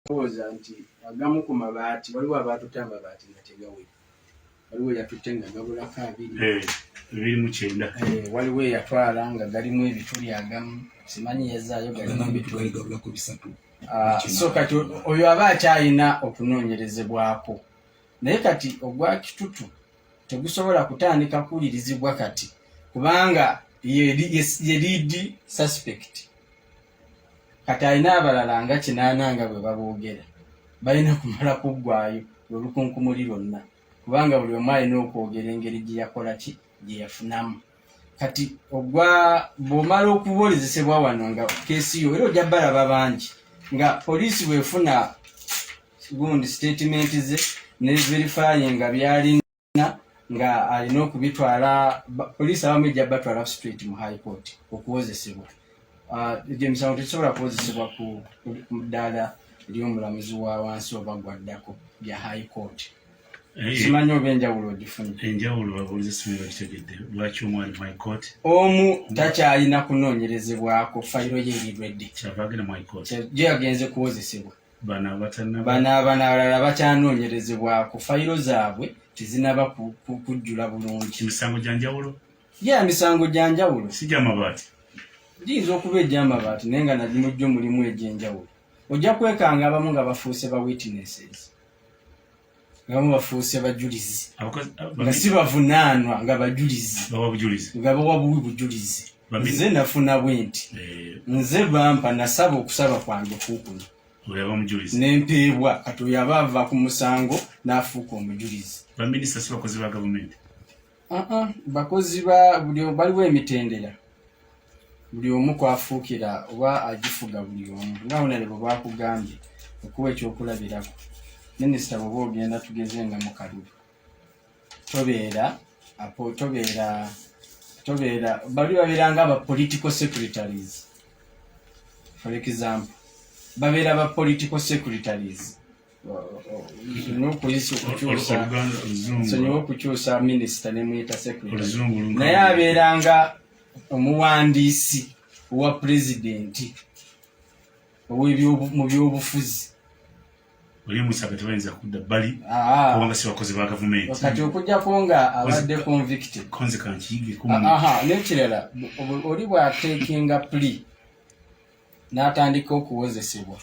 Lowooza nti agamu ku mabaati, waliwo abaatutte amabaati nga tegawera, waliwo eyatutte nga gabulako 20. 29. Waliwo eyatwala nga galimu ebituli, agamu simanyi yazaayo galimu ebituli. Gabulako 3. Ah, so kati oyo aba akyalina okunoonyerezebwako, naye kati ogwa Kitutu tegusobola kutandika kuwulirizibwa kati kubanga ye lead suspect. Kati alina abalala nga 80 nga bwe baboogera, balina kumala kuggwayo olukunkumuli lwonna, kubanga buli omu alina okwogera engeri gye yakola ki, gye yafunamu. Kati ogwa bw'omala okuwolezesebwa wano nga case yo, era ojja balaba bangi nga poliisi bwefuna gundi statement ze ne verifying nga byalina nga alina okubitwala, poliisi abamu ejja batwala straight mu High Court okuwozesebwa. Ah, egyo emisango tekisobola kuwozesebwa ku ddaala ery'omulamuzi wa wansi oba gwaddako, bya High Court. Simanyi oba enjawulo ogifunye. Enjawulo ababuulizi simanyi bakitegedde, lwaki omu ali mu High Court? Omu takyalina kunoonyerezebwako, fayiro ye eri ready. Kyava agenda mu High Court. Gye yagenze kuwozesebwa. Bano abatanaba? Bano abalala bakyanoonyerezebwako, fayiro zaabwe tezinaba kujjula bulungi. Emisango gya njawulo? Ya, misango gya njawulo. Si gyamabaati? Giyinza okuba egy'amabaati, naye nga nagimujjo mulimu egy'enjawulo. Ojja kwekanga abamu nga bafuuse ba witnesses, abamu bafuuse bajulizi nga si bavunaanwa, nga bajulizi. Bawa bujulizi. Nga bawa buwi bujulizi. Nze nafuna bwe nti, nze bampa, nasaba, okusaba kwange kukuno. Oyo aba mujulizi. Nempeebwa. Kati oyo aba ava ku musango n'afuuka omujulizi. Baminisita si bakozi ba gavumenti? Uh-uh, bakozi ba buli, baliwo emitendera buli omu kwafuukira oba agifuga buli omu, nga onale bwe bakugambye. Okuwa ekyokulabirako, minisita bw'oba ogenda, tugeze nga mu kalulu, tobeera apo, tobeera, bali babeera nga aba political secretaries, for example, babeera ba political secretaries n'okuyisa okukyusa. Oluganda, Oluzungu. Nsonyiwa okukyusa minisita nemuyita secretary. Oluzungu lunka. Naye abeeranga omuwandiisi owa pulezidenti mu byobufuzi. Oli musaga tebayinza kudda bbali Ah, kubanga si bakozi ba gavumenti. Kati okujjako nga abadde convicted. Konze kankiyigeko. Aha, n'ekirala, oli bw'ateekinga plea n'atandika okuwozesebwa,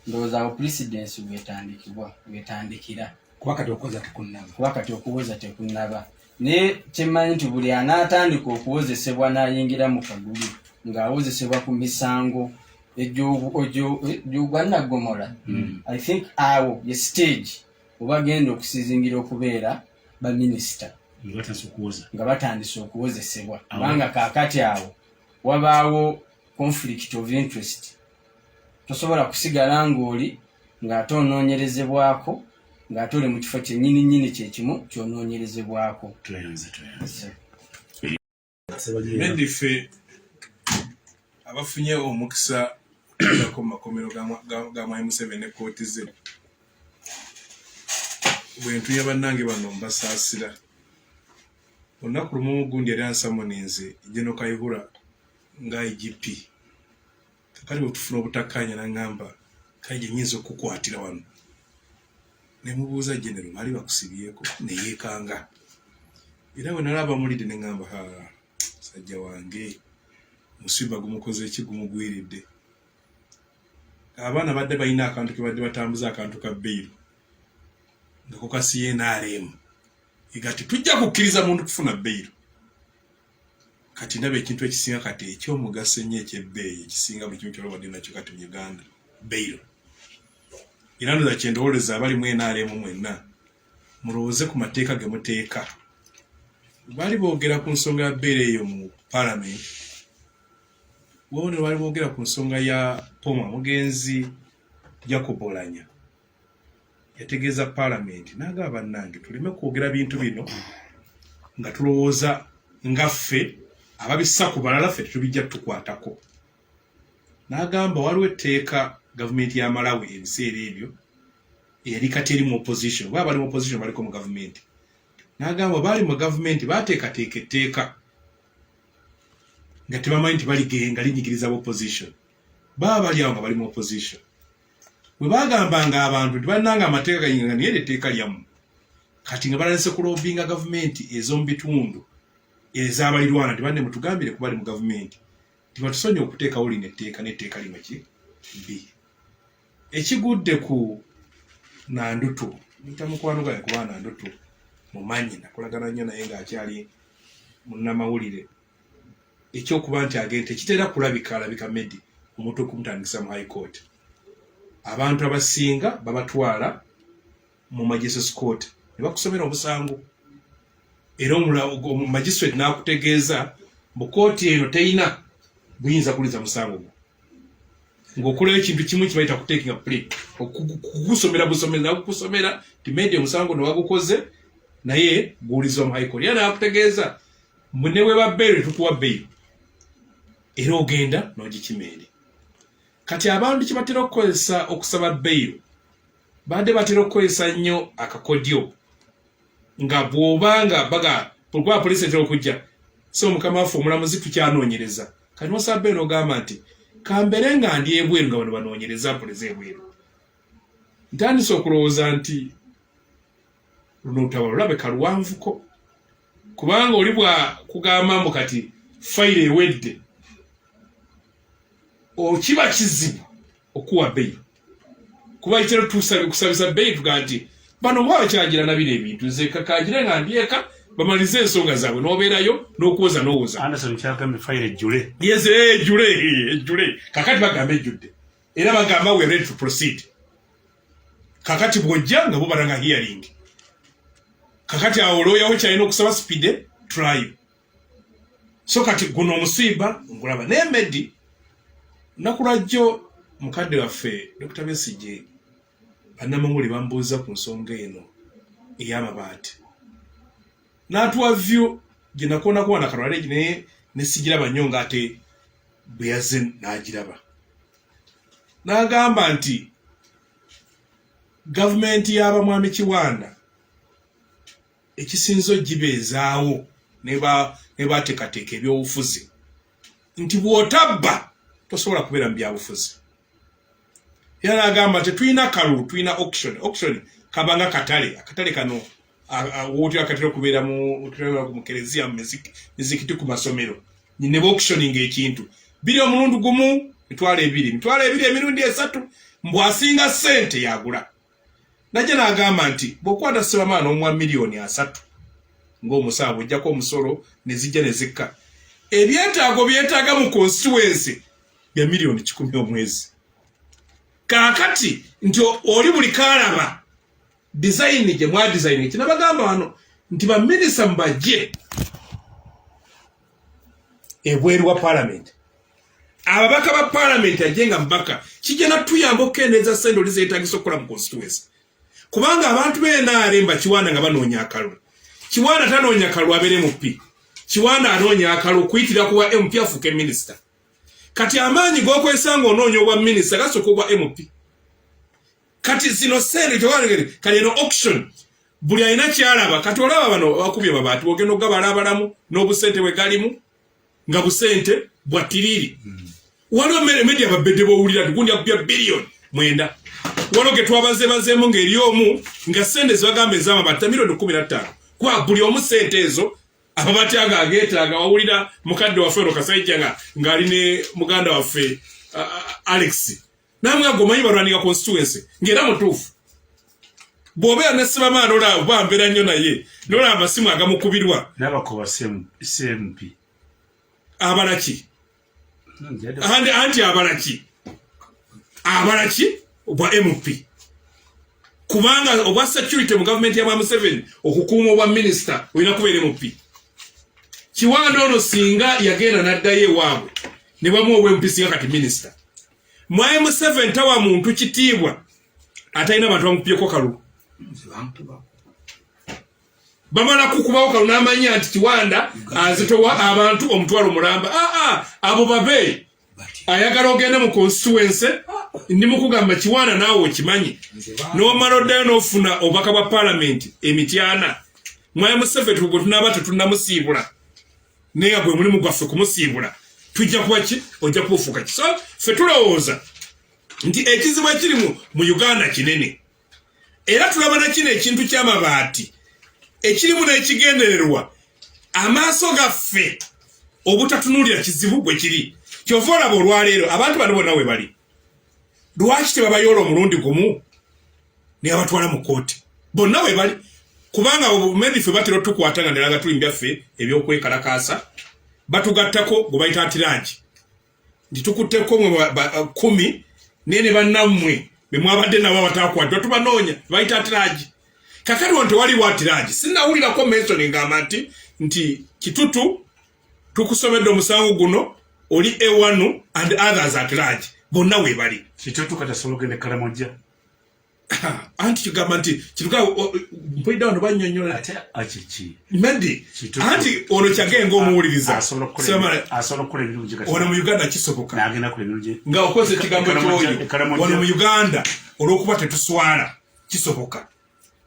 ndowooza awo precedence bwetandikibwa, bwetandikira. Kuba kati okuwoza tekunnaba. Kuba kati okuwoza tekunnaba, naye kyemmanyi nti buli anaatandika okuwozesebwa n'ayingira mu kagulu ng'awozesebwa ku misango egy'ogwannaggomola, I think awo ye stage obagenda okusizingira okubeera baminisita. Nga batandise okuwoza. Nga batandise okuwozesebwa, kubanga kaakati awo wabaawo conflict of interest. Tosobola kusigala ng'oli ng'ate onoonyerezebwako, ng'ate oli mu kifo kyennyini nnyini kyekimu ky'onoonyerezebwako. Tweyanze, tweyanze. Mendi, ffe abafunye omukisa okutuulako mu makomero ga Mwami Museveni ne kkooti ze, bwe ntuya bannange bano mbasaasira. Olunaku lumu gundi yali ansamoninze General Kayihura nga IGP. Kakati bwe tufuna obutakkaanya n'aŋŋamba, "Kale gye nnyinza okukukwatira wano?" Ne mubuuza, "General, baali bakusibyeko?" Ne yeekanga. Era bwe nalaba mulidde ne ŋŋamba, "Ha, musajja wange, omusimba gumukoze ki, gumugwiridde." Abaana badde balina akantu ke badde batambuza, akantu ka bail nga kokasiye NRM ega tujja kukkiriza muntu kufuna bail. Kati ndaba ekintu ekisinga kati ekyomugaso ennyo, ekyebbeeyi ekisinga buli kimu kyolobadde nakyo kati mu Uganda, bail. Era ndoza kyendowooleza abali mu NRM mwenna mulowooze ku mateeka ge muteeka. Baali boogera ku nsonga ya bail eyo mu Parliament, wone baali boogera ku nsonga ya Poma. Mugenzi Jacob Olanya yategeeza Paalamenti n'agamba, "Bannange, tuleme kwogera bintu bino nga tulowooza nga ffe ababissa ku balala, ffe tetubijja tukwatako." N'agamba waliwo etteeka gavumenti ya Malawi ebiseera ebyo eyali kati eri mu opposition, oba abali mu opposition baliko mu gavumenti. N'agamba baali mu gavumenti baateekateeka etteeka nga tebamanyi nti baligenga linyigiriza opposition, baba bali awo nga bali mu opposition. Bwe bagambanga abantu nti bannanga amateeka gayinga naye etteeka lyammwe, kati nga balandise kulobinga gavumenti ez'omu bitundu ezabalirwana nti banne mutugambire kubali mu gavumenti nti batusonyiwe okuteekawo lino etteeka n'etteeka lino ki bbi. Ekigudde ku Nandutu, muyita mukwano gwange kuba Nandutu mumanyi, nakolagana nnyo naye ng'akyali munnamawulire. Ekyokuba nti agenda tekitera kulabika alabika Medi omuntu okumutandikisa mu High Court. Abantu abasinga babatwala mu Magistrates Court ne bakusomera omusango, era magistrate n'akutegeeza mbu kooti eno terina buyinza kuliza musango gwo, ng'okolayo ekintu kimu kibayita kutekinga plea, okugusomera busomera nakukusomera nti Medi omusango no wagukoze naye guwulizibwa mu High Court, era n'akutegeeza mbu ne bweba bbeero tukuwa bbeiro era ogenda n'ogikima eri. Kati abantu kye batera okukozesa okusaba bbeiro, badde batera okukozesa nnyo akakodyo nga bw'oba nga baga kuba poliisi etera okujja, so mukama waffe omulamuzi tukyanoonyereza. Kati nosaba bbeiro n'ogamba nti kambeere nga ndi ebweru nga bano banoonyereza mpoleza ebweru. Ntandise okulowooza nti luno olutabo lulabika luwanvuko, kubanga oli bwakugamba mbu kati fayiro ewedde, okiba kizibu okuwa bbeeyi, kuba kitera kusabisa bbeeyi tugaa nti bano nga bakyagira na bino ebintu, nze kakagire nga ndi eka bamalize ensonga zaabwe, n'obeerayo n'okuwoza n'owoza. Anderson kyagambye fayiro ejjule. Yes, ejjule, ejjule. Kakati bagamba ejjudde, era bagamba we ready to proceed. Kakati bw'ojja nga bubala nga hearing, kakati awo looyawo kyalina okusaba speed trial. So kati guno omusiiba ngulaba naye Medi lunaku lwajjo mukadde waffe Dr. Besigye bannamawulire bambuuza ku nsonga eno ey'amabaati, n'atuwa view gye nakoonako wano akalwale naye ne sigiraba nnyo, ng'ate bwe yazze n'agiraba n'agamba nti gavumenti y'abamwami Kiwanda ekisinza ogibeezaawo ne bateekateeka ebyobufuzi nti bw'otabba tosobola kubeera mu byabufuzi. Era n'agamba tetulina kalulu, tulina auction. Auction kabanga katale, akatale kano wootera katera okubeera mu kereziya, mu mizikiti, ku masomero, ne auctioning ekintu biri omulundi gumu 20,000, 20,000 emirundi esatu, mbu asinga ssente yagula. Najja n'agamba nti bw'okwata Ssebamala n'omuwa 30 million ng'omusanvu, ojjako omusolo ne zijja ne zikka, ebyetaago byetaaga mu constituency bya 100 million omwezi. Kaakati nti oli buli kaalaba design gye mwadesign, kinabagamba wano nti baminisita mubajje ebweru wa palamenti, ababaka ba palamenti ajje nga mubaka, kijja natuyamba okukendeeza ssente oli zeetagisa okukola mu constituency, kubanga abantu b'NRM bakiwanda nga banoonya akalulu. Kiwanda tanoonya kalulu abeere MP, Kiwanda anoonya akalulu okuyitira kuwa MP afuuke minisita. Kati amaanyi g'okwesanga onoonya obwa minisita gasooka obwa MP. Kati zino ssente kati eno auction buli alina kyalaba. Kati olaba bano bakubye babaati ogenda okugabala abalamu n'obusente bwe galimu nga busente bwa tiriri. Waliwo media babedde bowulira nti gundi akubya 9 billion, waliwo ge twabazebazeemu ng'eri omu nga sente zebagamba ez'amabaati 15 million, kuba buli omu sente ezo amabaati ago ageetaaga. Wawulira mukadde waffe ono Kasaija nga ng'ali ne muganda waffe Alex namwe ago omanyi balwanika constituency, ng'era mutuufu. Bw'obeera ne Ssebamaana olaba oba mbeera nnyo naye nolaba amasimu agamukubirwa. N'abakoba CMP. Abalaki anti abalaki abalaki obwa MP, kubanga obwa security mu gavumenti ya bwa Museveni okukuuma obwa minisita olina kubeera MP. Kiwanda ono singa yagenda n'addayo ewaabwe ne bamuwa obwa MP, singa kati minisita. Mwami Museveni tawa muntu kitiibwa atalina bantu bamukubyeko kalulu. Bamala kukubawo kalulu n'amanya nti Kiwanda azitowa abantu 100,000. Aa, abo babe ayagala ogende mu constituency. Ndi mukugamba Kiwanda, naawe okimanyi, n'omala oddayo n'ofuna obubaka bwa palamenti emityana. Mwami Museveni gwe tunaaba tetunnamusiibula, naye nga gwe mulimu gwaffe kumusiibula, tujja kuba ki, ojja kuba ofuuka ki? So ffe tulowooza Nti ekizibu ekiri mu Uganda kinene, era tulaba na kino ekintu ky'amabaati ekirimu n'ekigendererwa, amaaso gaffe obutatunuulira kizibu bwe kiri. Kyova olaba olwaleero abantu bano bonna we bali, lwaki tebabayoola omulundi gumu ne babatwala mu kkooti? Bonna we bali, kubanga maybe ffe batera otukwata nga ddala nga tuli mu byaffe ebyokwekalakaasa, batugattako gwe bayita at large, nti tukutteko mwe 10, naye ne bannammwe be mwabadde nabo abatakwatibwa tubanoonya, bayita at large. Kakati wano tewaliwo at large. Sinnawulirako mention ngamba nti Kitutu tukusomedde omusango guno, oli A1 and others at large, bonna we bali. Kitutu kati asobola okugenda Kalamojja? Anti kigamba nti kituka mpulidde wano bannyonnyola. Ate akiki? Medi. Kitutu. Anti ono kyagenga omuwuliriza. Asobola okukola emirimu gye kati. Ono mu Uganda kisoboka. N'agenda kukola emirimu gye. Nga okozesa ekigambo kyoyo. Kalamojja. Wano mu Uganda olw'okuba tetuswala kisoboka,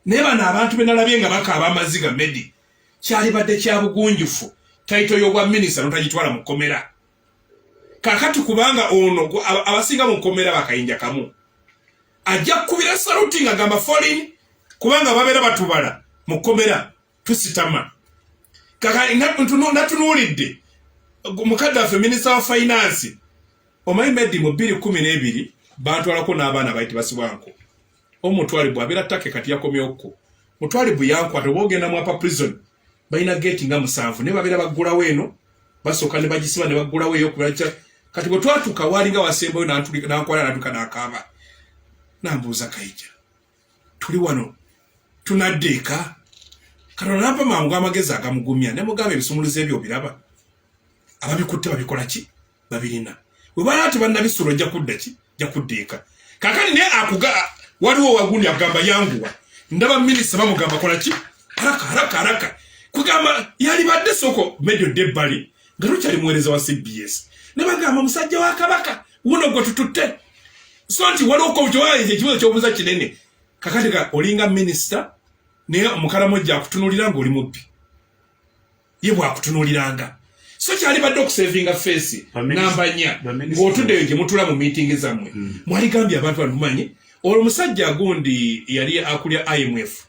naye bano abantu be nalabye nga bakaaba amaziga, Medi, kyalibadde kya bugunjufu title y'obwa minisita notagitwala mu kkomera kakati, kubanga ono abasinga mu kkomera bakayinja kamu ajja kukubira saluti nga gamba foreign, kubanga babeera batubala mu kkomera tusitama. Kaka natunuulidde mukadde waffe minisita wa finance, omanyi Medi, mu 2012 bantwalako n'abaana baali tebasibwanko. Omutwalibu abeera take kati yakomyokko mutwalibu yankwata. Oba ogenda mu upper prison balina geeti nga 7, naye babeera baggulawo eno, basooka ne bagisiba ne baggulawo eyokubira. Kati bwe twatuuka waalinga wasembayo, nankwala natuka n'akaaba nambuuza, "Kaija, tuli wano tunadde eka?" Katonda nampa mangu amagezi agamugumya ne mugamba, "Ebisumuluzo ebyo obiraba, ababikutte babikola ki? Babirina. Bwe bala tebannabisula ojja kudda ki? Ojja kudda eka." Kakati naye akuga waliwo wagundi akugamba yanguwa, ndaba minisita bamugamba kola ki, haraka haraka haraka. Kugamba yalibadde soko medio debbali nga tokyali muweereza wa CBS, ne bagamba musajja wa Kabaka wuno gwe tututte. So nti waliwo ekibuzo kyobuuza kinene kakati ka olinga minisita, naye omukalamojja akutunuulira ng'oli mubbi, ye bwakutunuuliranga. So kyalibadde okusavinga face. Namba 4, ng'otuddeyo gye mutula mu miitingi zammwe, mwaligambye abantu bano mumanyi olwo omusajja agundi yali akulya IMF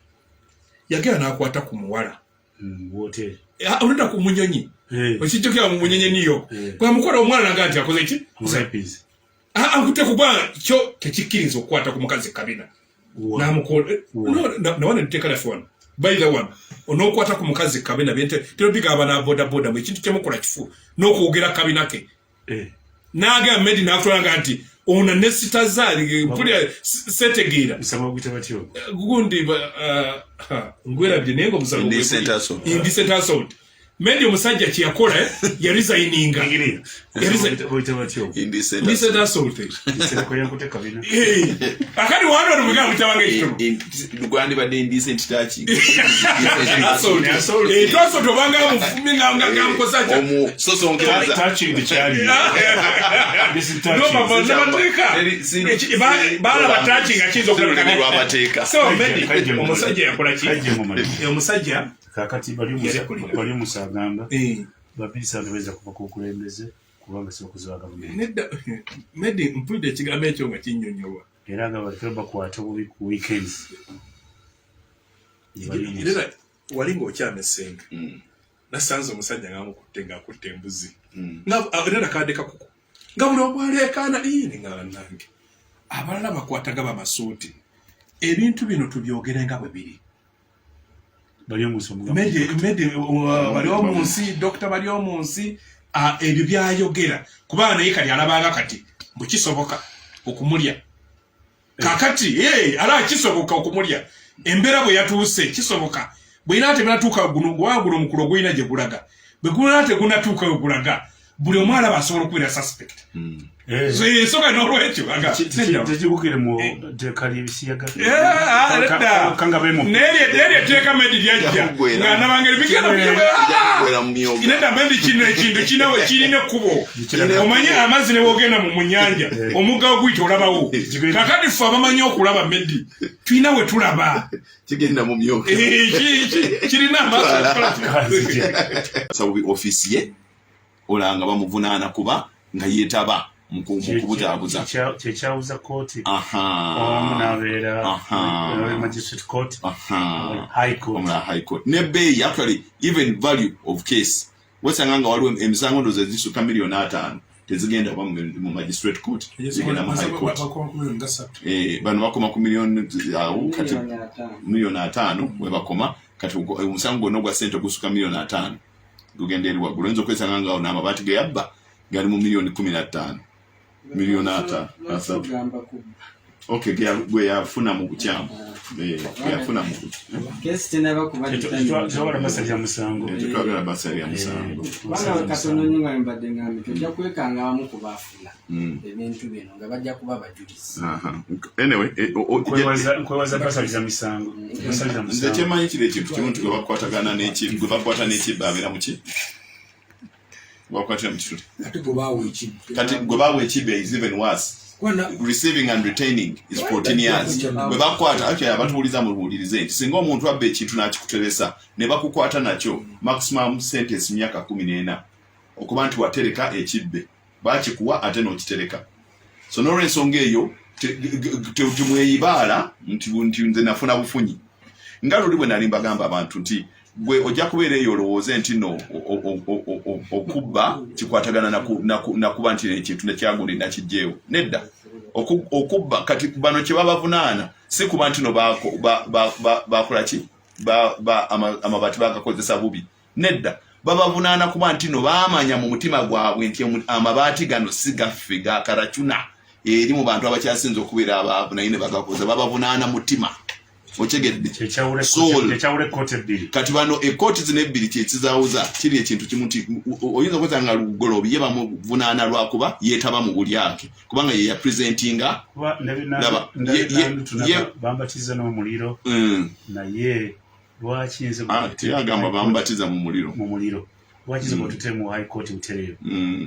yagenda n'akwata ku muwala. Woteeri. Oludda ku munyonyi. Okijjukira mu munyonyi New York? Bwamukola omwana naga nti akoze ki? Rapist. Akutte kubanga kyo tekikkiriza okukwata ku mukazi kabina. Nawana etteeka lyaffe wano, by the one onookwata ku mukazi kabina terobigaba na boda boda mu ekintu kyemukola kifu n'okwogera kabina ke. N'agamba Medi n'akutwala nti ono nesitaza mpulira setegeera. Musango baguyita batyo? Gundi ngwerabye, naye nga omusango Indecent assault. Indecent assault. Medi, omusajja kyeyakola yaresigninga. Engineer. Baguyita batyo? Indecent. Indecent assault. Nsereko yankute kabina. Akati wano ono mugamba mutabanga ekitono. Gwandibadde indecent touching. Assault. Assault. Assault obanga amufumye nga ngamukosa kya Omusosonkereza. Touching tekyali. This is touching. No, bamateeka. Balaba touching nga kiyinza Olulimi okulabika. lw'amateeka. So Medi, Kajje mu- omusajja yakola ki? Kajje mu mali. Omusajja Kakati Yali bali omusa agamba baminisita tebayinza kuva ku bukulembeze kubanga si bakozi ba gavumenti. Nedda Medi, mpulidde ekigambo ekyo nga kinnyonnyolwa. Era nga batera bakwata bubi ku weekends. Era wali ng'okyama essenga, nasanze omusajja ng'amukutte ng'akutte embuzi era nakadde kakuku nga buli omu aleekaana iini nga bannange abalala bakwataga bamasuuti. Ebintu bino tubyogere nga bwe biri. Bali omusa omugamba. Medi, bali omu nsi, dokita bali omu nsi, ebyo byayogera kubanga naye kati alabanga kati mbu kisoboka okumulya kakati, ala kisoboka okumulya embeera bwe yatuuse kisoboka bwina tebanatuuka guno guno omukulo gulina gye gulaga, bwe gulina tegunatuuka we gulaga, buli omu alaba asobola okubeera suspect. So ensonga n'olwekyo nedda. Tekibukire mu tteeka ly'ebisiyaga. Nedda. Kanga bemu. Neryo etteeka Medi lyajja Lyakuggwera. nga nabanga bigenda. Lyakuggwera mu myoga. Nedda Medi, kino ekintu kirina kirina ekkubo. Omanye amazzi ne wogenda mu nyanja omugga oguyita olabawo. Kakati ffe abamanyi okulaba, Medi, tulina we tulaba. Kigenda mu myoga. Kirina amaaso. Sabubi ofiisi ye olanga bamuvunaana kuba nga yeetaba. mu kubuzaabuza. Kyekyawuza kooti omu n'abeera magistrate court, high court. Omulala high court nebbeeyi, actually even value of case, wesanga nga waliwo emisango ndowooza ezisukka 5 miliyoni tezigenda oba mu magistrate court, zigenda mu high court. Bano bakoma ku miliyoni awo kati. 5 miliyoni. 50 miliyoni webakoma kati. Omusango gwonna ogwa sente ogusukka 50 miliyoni gugenda eri waggulu. Oyinza okwesanga nga awo n'amabaati ge yabba gali mu 15 miliyoni, 50 miliyoni 30. Ogamba kubba. Okay, gwe yafuna mu bukyamu. Gwe yafuna mu bukyamu. Kesi tenaba kuba. Tetwagala basalira musango. Tetwagala basalira musango. Kubanga katono nnyo nga mbadde ngambye tojja kwekanga abamu ku baafuna ebintu bino nga bajja kuba bajulizi. Aha. Anyway, Nkwebaza basaliriza misango, basaliriza nze musango. kyemanyi kiri ekintu kimu nti gwe bakwatagana n'eki, gwe bakwata n'ekibba abeera muki, bakwatira mu kituli. Ate gwe baawa ekibbe? Kati gwe bawa ekibbe is even worse. Receiving and retaining is 14 years. Bwe bakwata, actually abatuwuliza mubuulirize nti singa omuntu abba ekintu n'akikuteresa ne bakukwata nakyo, maximum sentence myaka 14, okuba nti watereka ekibbe, bakikuwa ate n'okitereka. So n'olwensonga eyo temweyibaala nti nze nafuna bufunyi. Nga luli bwe nali mbagamba abantu nti gwe ojja kubeera eyo olowooze nti no okubba kikwatagana nakuba nti ekintu nekyagundi nakijjeewo. Nedda. Okubba kati bano kye babavunaana si kuba nti no bakola ki, amabaati bagakozesa bubi. Nedda, babavunaana kuba nti no baamanya mu mutima gwabwe nti amabaati gano si gaffe, ga Karacuna eri mu bantu abakyasinze okubeera abaavu, naye ne bagakoza. Babavunaana mutima, okyegedde? Soul. Kyekyawula ekkooti ebbiri. Kati bano ekkooti zino ebbiri kyekizawuza kiri ekintu kimu nti oyinza okwesanga nga Lugoloobi ye bamuvunaana lwakuba yeetaba mu bulyake, kubanga ye yapresentinga. Kuba Laba, bambatiza n'omuliro. Naye lwaki nze Ah, teyagamba bamubatiza mu muliro. Mu muliro. Lwaki nze bwetute mu high court butereevu?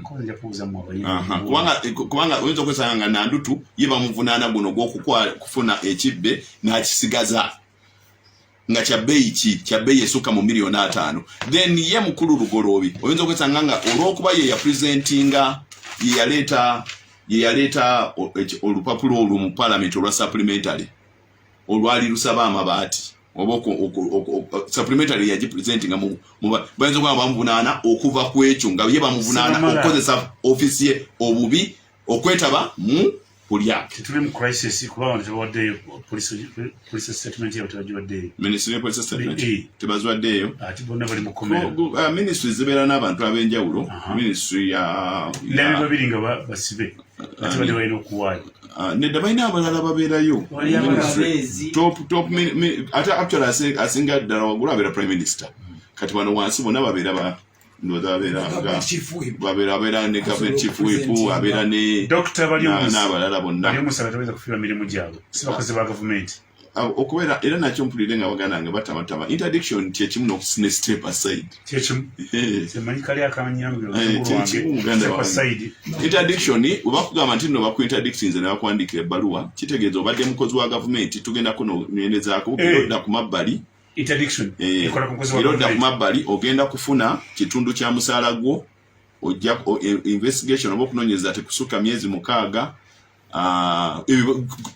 Ko nja kubuuza mu Aha, kubanga oyinza okwesanga nga Nandutu ye bamuvunaana guno gw'okufuna ekibbe n'akisigaza nga kya bbeeyi ki, kya bbeeyi esukka mu 50 miliyoni. Then ye mukulu Lugoloobi oyinza okwesanga nga olw'okuba ye yapresentinga, ye yaleeta olupapula olwo mu parliament olwa supplementary olwali lusaba amabaati oba supplementary yagipresentinga bayinza okuba nga bamuvunaana okuva ku ekyo, nga ye bamuvunaana Sibamala. okukozesa ofiisi ye obubi, okwetaba mu kulya. Tetuli mu crisis, kuba abantu tebawaddeyo police statement yabo, tebagiwaddeyo. Ministry ya police statement Eh. tebaziwaddeeyo. Ate bonna bali mu kkomera. Ministry zibeera n'abantu ab'enjawulo. Ministry ya Nabe babiri nga basibe, ate badde balina okuwaayo. Nedda, balina abalala babeerayo. Waliyo abalala. Ministry. Abeezi. Top ate actually asinga ddala waggulu abeera prime minister. Kati wano wansi bonna babeera ba ndowooza babeera Chief whip. Babeera, abeera ne government chief whip. Asobola Abeera ne Dr. Baryomunsi. N'abalala bonna. Baryomunsi abataweza kufiirwa mirimu gyabwe, si bakozi ba gavumenti. Okubeera era nakyo mpulire nga baganda nga batabataba interdiction kyekimu ne step aside. Kyekimu. Semanyi kali akanyangu. Kyekimu, muganda Step wange. aside. Interdiction webakugamba nti nno bakuinterdictinze ne bakuwandiikira ebbaluwa, kitegeeza obadde mukozi wa gavumenti, tugenda kunoonyerezaako odda ku mabbali. Interdiction ekola ku mukozi wa Era odda ku gavumenti. mabbali, ogenda kufuna kitundu kya musaala gwo, ojja investigation oba okunoonyereza tekusukka myezi 6.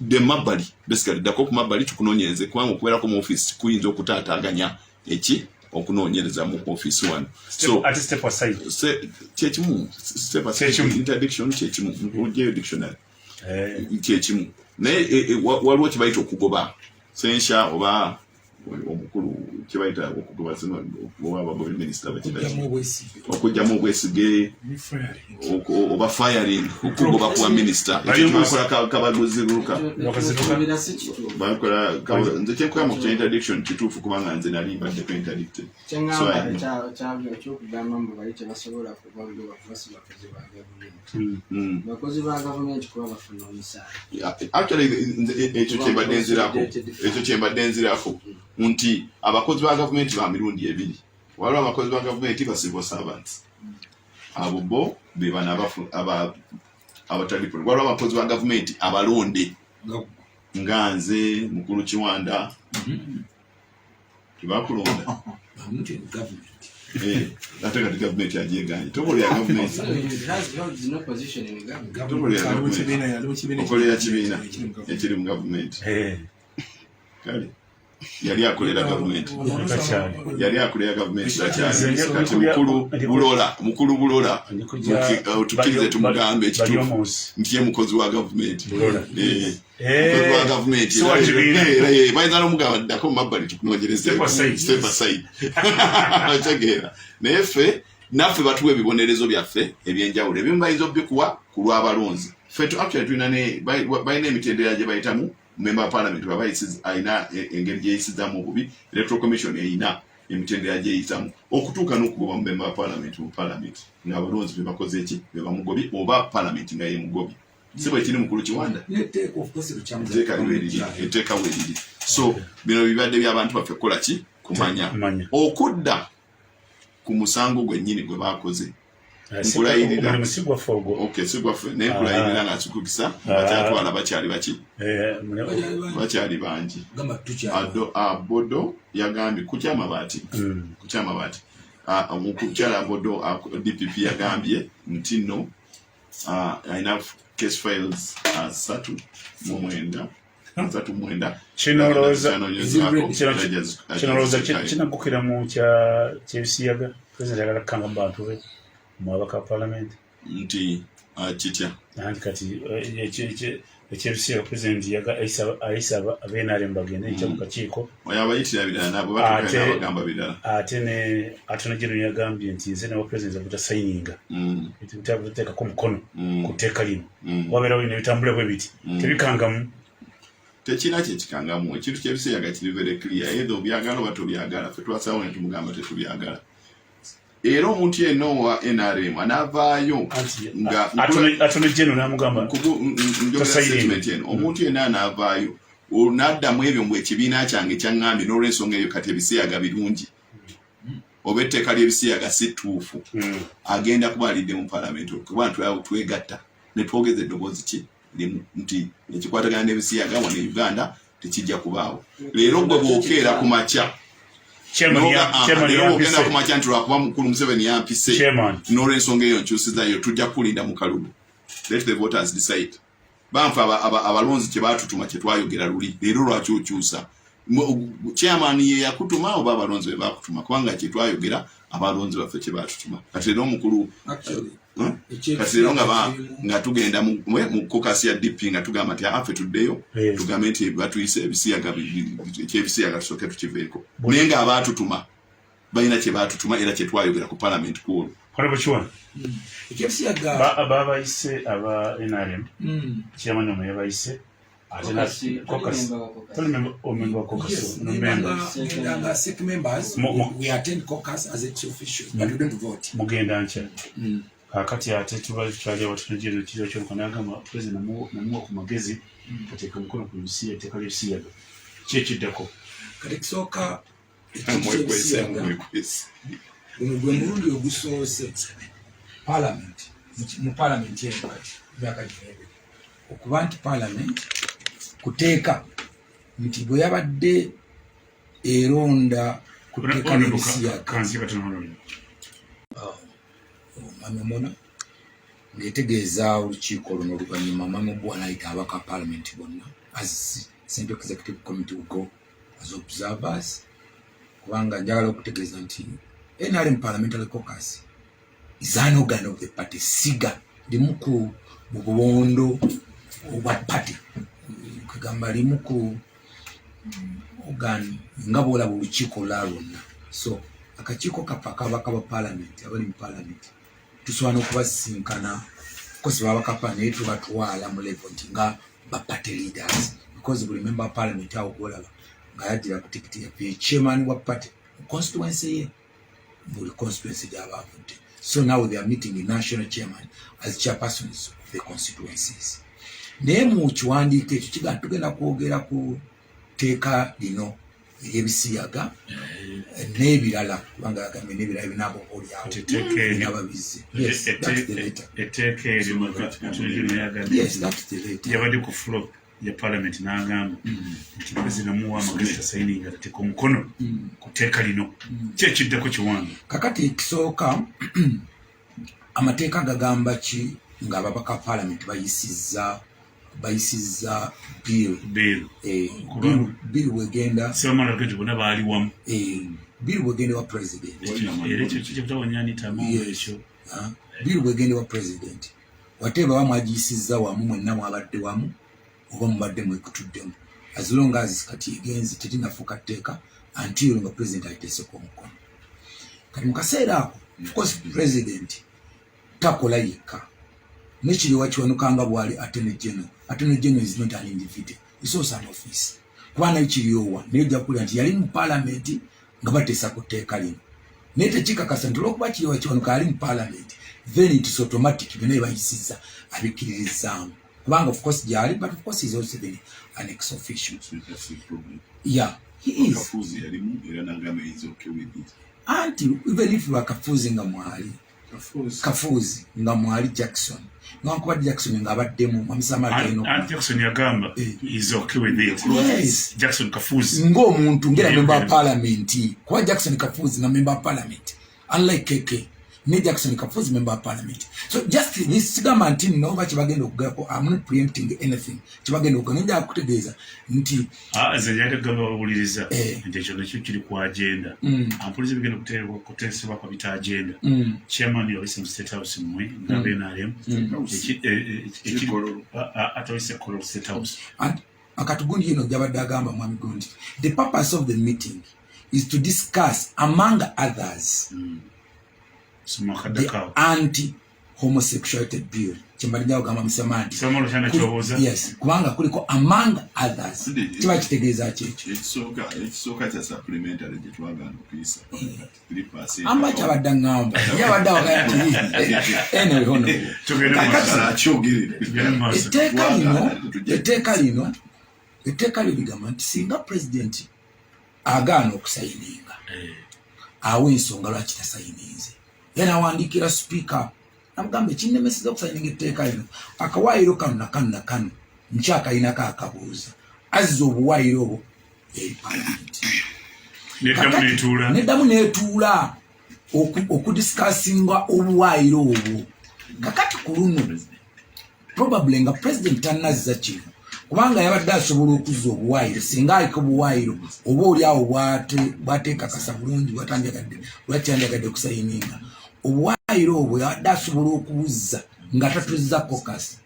De mabbali, basically ddako ku mabbali tukunoonyereze, kubanga okubeerako mu office kuyinza okutaataaganya eki okunoonyereza mu office wano. So Ate step aside? Kyekimu, step aside, Kyekimu. interdiction kyekimu, ojjayo dictionary. Kyekimu, naye waliwo kyebayita okugoba, censure, oba omukulu kyebayita okugoba oba abagobe minisita bakita Okugyamu obwesige. Okugyamu obwesige oba firing, okugoba kuwa minisita, ekyo kyebakola Kabaguziruka. Ekyokubeera si kituufu. Bakola nze kyenkola kya interdiction kituufu, kubanga nze nali mbaddeko interdicted. Kyeŋŋamba So, ekyokugamba mbu bali tebasobola kubagoba kuba si bakozi ba gavumenti. Bakozi ba gavumenti kuba bafuna omusaala. Yeah, actually nze ekyo kyembadde nzirako, ekyo kyembadde nzirako nti abakozi ba gavumenti ba mirundi ebiri. Waliwo abakozi ba gavumenti ba civil servants, abo bo be bano abatali waliwo abakozi ba gavumenti abalonde nga nze mukulu Kiwanda, tebakulonda. Omuntu in government. Eh, ate kati gavumenti agyeganye tokolera gavumenti. Okolera kibiina ekiri mu gavumenti. Kale yali akolera gavumenti, yali akolera gavumenti takyali kati. Mukulu Bulola, mukulu Bulola, tukkirize tumugambe ekituufu nti ye mukozi wa gavumenti, mukozi wa gavumenti. Bayinza n'omugamba ddako mu mabbali tukunoonyereze, step aside, otegeera? Naye ffe naffe batuwa ebibonerezo byaffe ebyenjawulo. Ebimu bayinza obikuwa ku lw'abalonzi. Ffe actually tulina, balina emitendera gye bayitamu. Member wa parliament baba alina engeri gyeyisizamu obubi, Electoral Commission erina emitendera gyeyitamu okutuuka n'okugoba mu member wa parliament mu parliament, ng'abalonzi bebakoze eki, bebamugobye, oba parliament nga yemugobye. Si bwe kiri, mukulu Kiwanda? Etteeka weriri, etteeka weriri. So bino bibadde by'abantu baffe kukola ki? Kumanya. Okudda ku musango gwennyini gwe bakoze, nkulayirira, si gwaffe, naye nkulayirira nga nkikukisa, bakyatwala bakyali baki? Bakyali bangi. Abodo yagambye kukyamabaati, kukyamabaati, mukyala Abodo, DPP yagambye nti no alina case files 39, 39. Kinolowooza kinagukira mu kyebisiyaga. President ayagala kukanga mu bantu be mu abaka parliament. Nti kitya? Anti kati ekyebisiyaga, president ayisa aba NRM bagende ekya mu kakiiko. Oyo abayitira birala, nabo batuukagamba birala. Ate ne Attorney General yagambye nti nze nawa president butasayininga, butateekako mukono ku tteeka lino. Wabeerawo bino ebitambula bwe biti, tebikangamu. Tekirina kyekikangamu. Ekintu kyebisiyaga kiri very clear, either obyagala oba tobyagala. Fe twasalawo ne tumugamba tetubyagala, era omuntu yenna owa NRM anaavaayo nga Attorney General n'amugamba njogera statement eno, omuntu yenna anaavaayo n'addamu ebyo mbu ekibiina kyange kyaŋŋambye, n'olwensonga eyo kati ebisiyaga birungi oba etteeka ly'ebisiyaga si ttuufu, agenda kuba alidde mu palamenti, kuba twegatta ne twogeza eddoboozi ki limu nti ekikwatagana n'ebisiyaga wano e Uganda tekijja kubaawo. Leero gwe bw'okeera ku makya, leero bwogenda ku makya nti lwakuba mukulu Museveni yampise, n'olwensonga eyo nkyusizayo, tujja kukulinda mu kalulu. Let the voters decide. Banfe abalonzi kye baatutuma, kye twayogera luli, leero lwaki okyusa? Chairman ye yakutuma oba abalonzi be bakutuma? Kubanga kye twayogera, abalonzi baffe kye baatutuma. Kati leero omukulu, kati leero nga tugenda mu caucus ya DP nga tugamba nti affe tuddeyo tugambe nti batuyise ebisiyaga, ekyebisiyaga tusooke tukiveeko, naye nga abaatutuma balina kye baatutuma era kye twayogera ku parliament kwolwo. Babayise aba NRM, chairman ono yabayise. Toli member wa caucus? No member. Nga CEC members, we attend caucus as ex officials, but we don't vote. Mugenda nkya. Kakati ate tuba tukyali awo, tunajero kiro kyoluka n'agamba president namuwa ku magezi ateeka omukono ku nsi etteeka ly'ebisiyaga. Ki ekiddako? Kati kisooka, ekintu guno gwe mulundi ogusoose parliament, mu parliament eno kati emyaka gino ebiri, okuba nti parliament kuteeka nti bwe yabadde eronda ku tteeka ly'ebisiyaga, omwami Omona ng'etegeeza olukiiko luno. Oluvannyuma omwami Obua n'ayita abaka parliament bonna as Central Executive Committee will go as observers, kubanga njagala okutegeeza nti NRM Parliamentary Caucus is an organ of the party, siga limu ku mu bubondo obwa party, kugamba limu ku organ nga bwolaba olukiiko olulala lwonna. So akakiiko kaffe akabaka ba parliament abali mu parliament tusobola n'okubasisinkana kosi babakapa, naye tubatwala mu level nti nga ba party leaders, because buli member wa parliament awo gwolaba nga yajjira ku tikiti yaffe, chairman wa party constituency ye, buli constituency gyaba avudde. So now they are meeting the national chairman as chairpersons of the constituencies. Naye mu kiwandiiko ekyo kigaa tugenda kwogera ku tteeka lino eryebisiyaga n'ebirala, kubanga yagambye n'ebirala binaaba oba oliawo binaaba bizze. Etteeka eryo yabadde ku floor. Ya parliament n'agamba nti president amuwa amagezi tasayininga, ateeka omukono ku tteeka lino. Ki ekiddako, Kiwanga? Kakati ekisooka, amateeka gagamba ki ng'ababaka parliament bayisizza bill? Bill. Bill bwegenda Sebamala nti bonna baali wamu. Bill bwegenda wa president. Era ekyo kyekitawanyanitamu ekyo. Ah, bill bwegenda wa president, wate baba mwagiyisizza wamu, mwenna mwabadde wamu oba mubadde mwekutuddemu, as long as kati egenzi tetinafuuka tteeka until nga president agiteeseko omukono. Kati mu kaseera ako, of course, president takola yekka, nekiriwa Kiwanuka nga bwali attorney general. Attorney general is not an individual, is also an office, kuba nayo Kiryowa naye ojja kukulira nti yali mu parliament nga bateesa ku tteeka lino, naye tekikakasa nti olwokuba Kiryowa Kiwanuka ali mu parliament, then it is automatic byonna byebayisizza abikkiririzaamu, kubanga of course gyali, but of course he is also been an ex official. Yeah, he is. Kafuuzi yalimu era nagamba is okay with it. Anti even if Bakafuuzi nga mwali, Kafuuzi nga mwali, Jackson newankubadde Jackson ng'abaddemu Mwamisamala. Jackson yagamba is okay with it. Yes. Jackson Kafuuzi. Ng'omuntu ngera member wa parliament, kuba Jackson Kafuuzi nga member wa parliament, unlike KK, ne Jackson Kafuuzi member wa parliament. So just this, sigamba nti nno oba kyebagenda okugako, I'm not preempting anything kyebagenda okuga, naye kutegeeza nti Ah, nze njagala kugamba bawuliriza nti ekyo nakyo kiri ku agenda. Ampuliza bigenda kuteesebwa bita agenda. Chairman yawise mu State House, mmwe nga BNRM atawise Kololo State House. Akati gundi eno gyabadde agamba mwami gundi, the purpose of the meeting is to discuss, among others, Soma the akaddako. anti homosexuality bill. Kyembadde kugamba musama nti Soma olukyana kyobuuza. Yes, kubanga kuliko "among others", kiba kitegeeza kyekyo. Ekisooka kya supplementary gye twagaana okuyisa 3%. Amba kyabadde aŋŋamba, ye abadde awagala nti anyway, honorable. Tugende mu maaso. Akyogerere. Tugende mu maaso. Etteeka lino ligamba nti singa president agaana okusayininga, awa ensonga lwaki tasayininze, era nawandiikira sipiika namugamba, ekinnemeseza okusayininga etteeka lino, akawaayiro kano nakano nakano nkyakayinako akabuuza. Azza obuwaayiro obwo eri palamenti. Neddamu netuula. Neddamu netuula okudiscussinga obuwaayiro obwo. Kakati ku luno probably nga president tanazza kino, kubanga yabadde asobola okuzza obuwaayiro singa aliko obuwaayiro oba oli awo bwateekakasa bulungi bwatandyagadde, lwaki yandyagadde okusayininga obuwaayiro obwo, yabadde asobola okubuzza nga tatuzza caucus.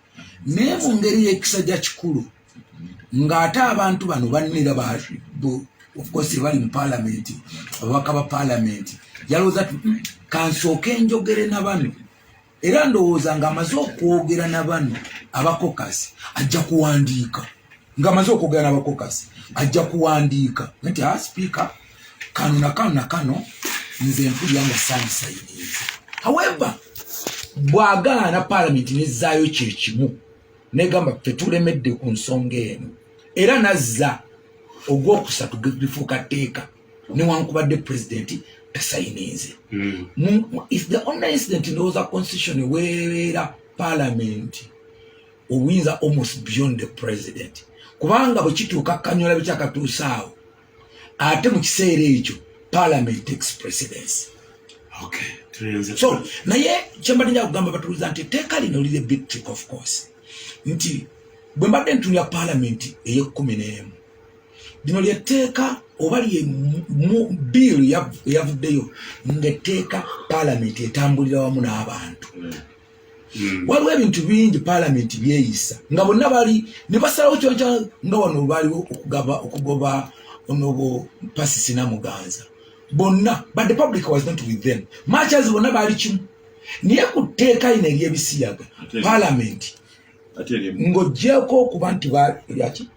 Naye mu ngeri y'ekisajja kikulu ng'ate abantu bano bannera, of course bali mu parliament, ababaka ba parliament, yalowooza ti, kansooke njogere na bano." Era ndowooza ng'amaze okwogera na bano aba caucus, ajja kuwandiika. Ng'amaze okwogera n'aba caucus, ajja kuwandiika nti, "A sipiika, kano na kano na kano nze mpulira nga saandisayininze." However, bw'agaana, paalamenti nezzaayo kyekimu negamba, "Ffe tulemedde ku nsonga eno," era nazza ogwokusatu, lifuuka tteeka newankubadde pulezidenti tasayininze. If the only incident, ndowooza constitution weebeera parliament obuyinza almost beyond the president, kubanga bwe kituuka kanyola bikyakatuusa awo, ate mu kiseera ekyo parliament takes precedence. Okay, tuyenze. So naye kyembadde nja kugamba batuuliza nti etteeka lino liri big trick, of course, nti bwe mbadde ntunula parliament ey'e11, lino lyetteeka oba lye bill eyavuddeyo ng'etteeka parliament etambulira wamu n'abantu. Waliwo ebintu bingi parliament byeyisa nga bonna bali ne basalawo kyonka, nga wano baaliwo okugaba okugoba onobo Pasisi Namuganza bonna, but the public was not with them much as bonna baali kimu. Naye ku tteeka lino ery'ebisiyaga, parliament Ate eri ng'oggyeko okuba nti lyaki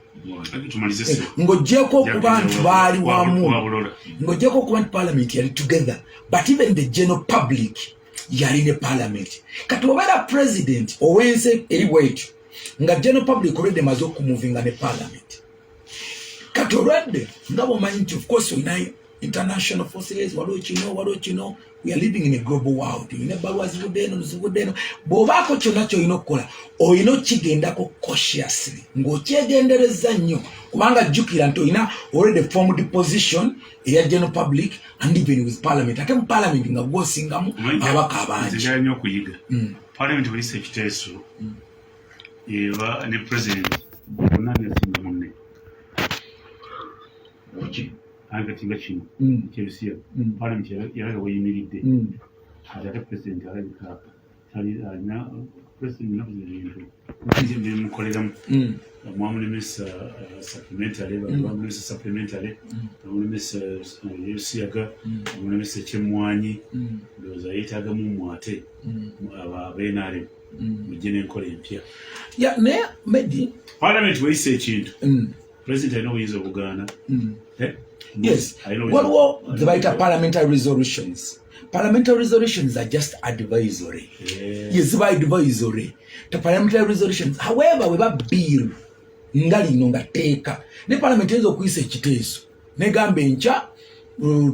Tumalize se. Ng'oggyeko okuba nti baali wamu, Wabulola. ng'oggyeko okuba nti parliament yali together, but even the general public yali ne parliament. Kati obeera president ow'ensi eri bwetyo nga general public already emaze okumuvinga ne parliament, kati olwadde nga bwomanyi nti of course olina International forces, waliwo kino, waliwo kino. We are living in a global world. Olina ebbaluwa zivudde eno, zivudde eno. Bw'obaako kyonna kyolina okukola, olina okigendako cautiously, ng'okyegendereza nnyo, kubanga jjukira nti olina already formed position eya general public and even with parliament. Ate mu parliament nga gwosingamu ababaka abangi. Njagala nnyo okuyiga. Parliament bweyisa ekiteeso, eba ne president bonna nesinga munne. Anti kati nga kino ekyebisiyaga, parliament yalaga weyimiridde. Ati ate president alabika alina president naku zino ebintu bimukoleramu. Mwamulemesa supplementary, bamulemesa supplementary, bamulemesa ebisiyaga, bamulemesa ekyemmwanyi. Ndowooza yeetaagamu mmwe ate aba NRM mujje n'enkola empya. Ya, naye Medi, Parliament weyisa ekintu, president alina obuyinza obugaana. Eh? Yes. Alina obuyinza- Waliwo ze bayita parliamentary resolutions. Parliamentary resolutions are just advisory. Yes, ziba advisory, the parliamentary resolutions. However, weba bill nga lino nga tteeka, ne parliament eyinza okuyisa ekiteeso negamba enkya,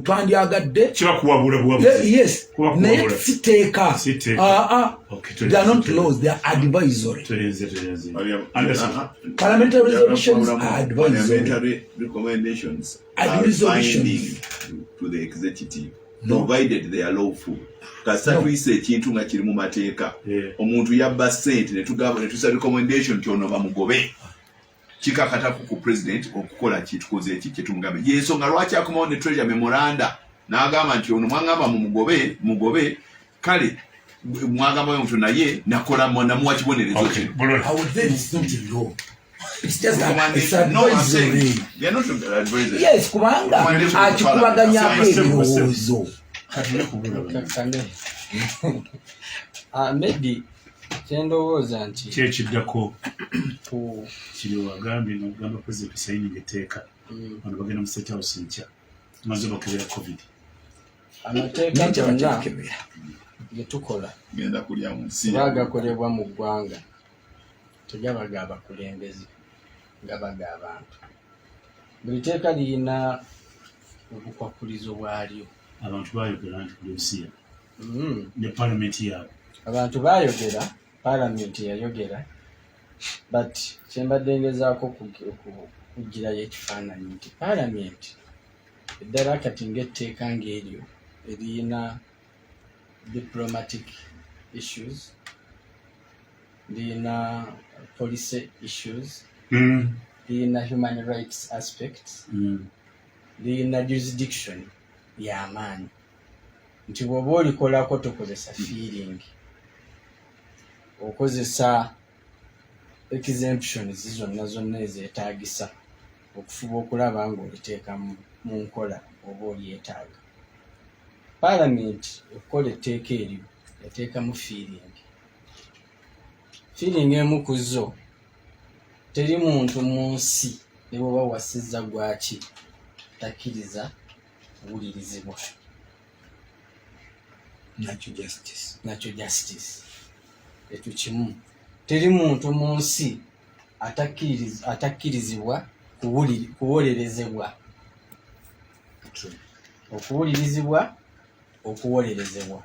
twandyagadde Kiba kuwabula buwabuzi. Yes. Kuba Naye kuwabula. si tteeka. Si tteeka. Ah, ah. Okay, They are not laws, they are advisory. Tulinze, tulinze. Anderson. Parliamentary resolutions are advisory. Parliamentary recommendations Are are resolutions. binding to the executive, No. provided they are lawful. Kasita No. tuyisa ekintu nga kiri mu mateeka, omuntu yabba sente, ne tusa recommendation nti ono bamugobe, kikakatako ku president okukola kitukoze eki kyetumugambe. Yensonga lwaki akomawo ne treasure memoranda n'agamba nti ono mwangamba mumugobe, mugobe. Kale mwagamba mutyo, naye nakola namuwa kibonerezo kino. Bulungi. How then it's not a law. It's just a, it's No, I'm saying, advisory. they are not advisory. Yes, kubanga Recommendation to akikubaganyako parliament. ebirowoozo. Katule kubula. Kale. Ah, maybe kyendowooza nti Ki ekiddako? Ku Kiri wagambye nogamba president sayininga etteeka. Bano bagenda mu State House nkya, maze bakebera COVID. Amateeka Nankya gonna bakibakebera. ge tukola Genda kulya mu nsi. oba gakolebwa mu ggwanga, tegaba ga bakulembeze, gaba ga bantu. Buli teeka liyina obukwakulizo bwalyo. Abantu bayogera nti kuli ebisiyaga ne palamenti yaabwe. Abantu bayogera, palamenti yayogera, but kyembadde ngezaako okugirayo ekifaananyi nti palamenti eddala kati ng'etteeka ng'eryo eriyina diplomatic issues, liyina policy issues, liyina human rights aspects, liyina jurisdiction y'amaanyi, nti bw'oba olikolako tokozesa feeling, okozesa exemptions zonna zonna ezeetaagisa okufuba okulaba ng'oliteeka mu nkola oba olyetaaga. Paalamenti okukola etteeka eryo yateekamu feeling. Feeling emu ku zo, teri muntu mu nsi ne bw'oba wasizza gwaki takkiriza kuwulirizibwa. Natural justice. Nakyo justice ekyo kimu. Teri muntu mu nsi atakkirizibwa kuwolerezebwa, okuwulirizibwa, okuwolerezebwa.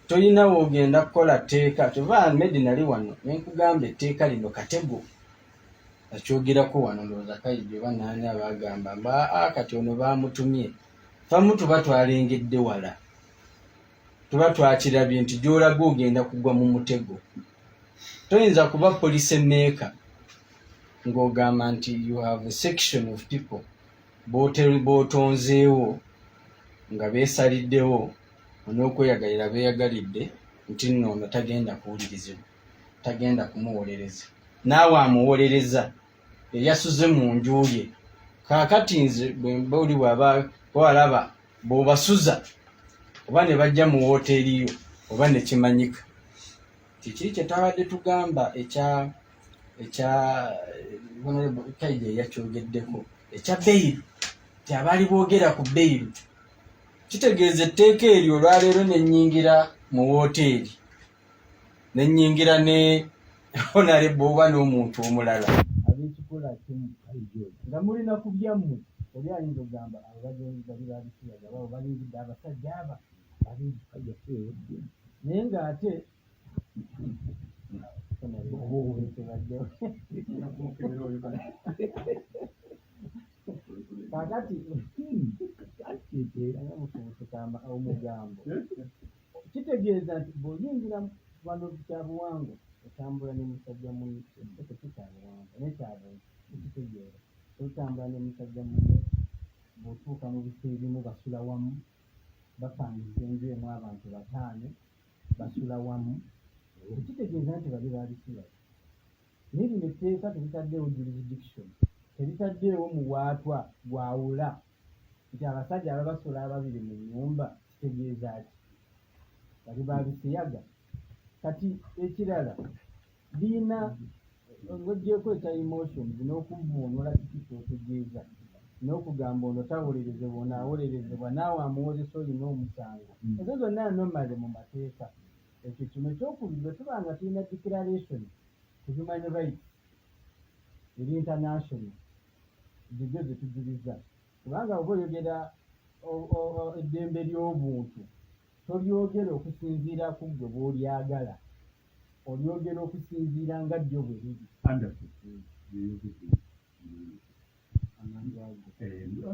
Tolina woogenda kukola tteeka. Kyova Medi nali wano nenkugamba etteeka lino katego, nakyogerako wano. Ndowooza Kayijja oba naani abagamba mba, "Ah, kati ono bamutumye." Famu tuba twalengedde wala, tuba twakirabye nti gy'olaga ogenda kugwa mu mutego. Toyinza kuba policy maker ng'ogamba nti you have a section of people b'otonzeewo nga beesaliddewo n'okweyagalira beeyagalidde nti nno ono tagenda kuwulirizibwa, tagenda kumuwolereza, naawe amuwolereza eyasuze mu nju ye. Kaakati nze bwe mba oli bw'aba walaba bw'obasuza oba ne bajja mu wooteeri yo oba ne kimanyika kikiri kye twabadde tugamba ekya Honorable Kaija eyakyogeddeko ekya bail, ti abaali boogera ku bail, kitegeeza etteeka eryo olwaleero nennyingira mu wooteeri, nennyingira ne honorable oba n'omuntu omulala ab'ekikola kimu nga mulina ku byammwe. Oli ayinza okugamba abo bagenzi bali babisiyaga, abo balingidde abasajja aba babiri, naye ng'ate tebaddewo. Kakati omugambo kitegeeza nti bw'oyingira wano kyabuwangwa, otambula ne musajja munne. Ekyo kikyabuwangwa naye kyabuntu ekitegeera otambula ne musajja munne. Bw'otuuka mu bifo ebimu basula wamu, bapangisa enju emu, abantu 5 basula wamu, tekitegeeza nti bali babisiyaga. Naye lino etteeka teritaddeewo jurisdiction, teritaddeewo muwaatwa gwawula nti abasajja ababasula ababiri mu nnyumba kitegeeza ki bali babisiyaga. Kati ekirala, biina ng'oggyeeko ekya emotions n'okuvvuunula kiki ky'otegeeza n'okugamba ono tawolerezebwa, ono awolerezebwa, naawe amuwozesa olina omusango, ezo zonna anomaly mu mateeka. Ekyo kino ekyokubiri, bwe tuba nga tulina declaration ku human rights eri international, zijo ze tujuliza, kubanga oba oyogera eddembe ly'obuntu, tolyogera okusinziira ku ggwe bw'olyagala, olyogera okusinziira nga ddyo bwe liri. Yeyogedde. Amangu ago.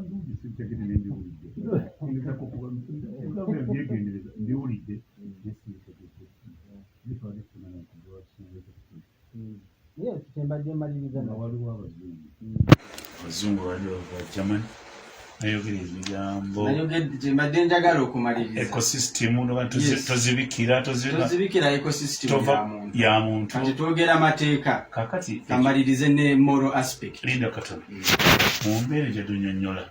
Ndungi, sintegedde naye mbiwulidde. Ngezako kuba mbyegendereza, mbiwulidde naye simbitegedde. Bitwale kufunana nti. Yes, kyembadde mmaliriza. Nga waliwo abazungu, abazungu bali bava Germany, nayogera ebigambo. Nayogedde kyembadde njagala okumaliriza. Ecosystem noba Yes. tozibikira tozibikira ecosystem tova ya muntu. Ya muntu. Kati twogera mateeka. Kakati kamalirize ne moral aspect. Linda katono. Mu mbeera gyetunyonnyola,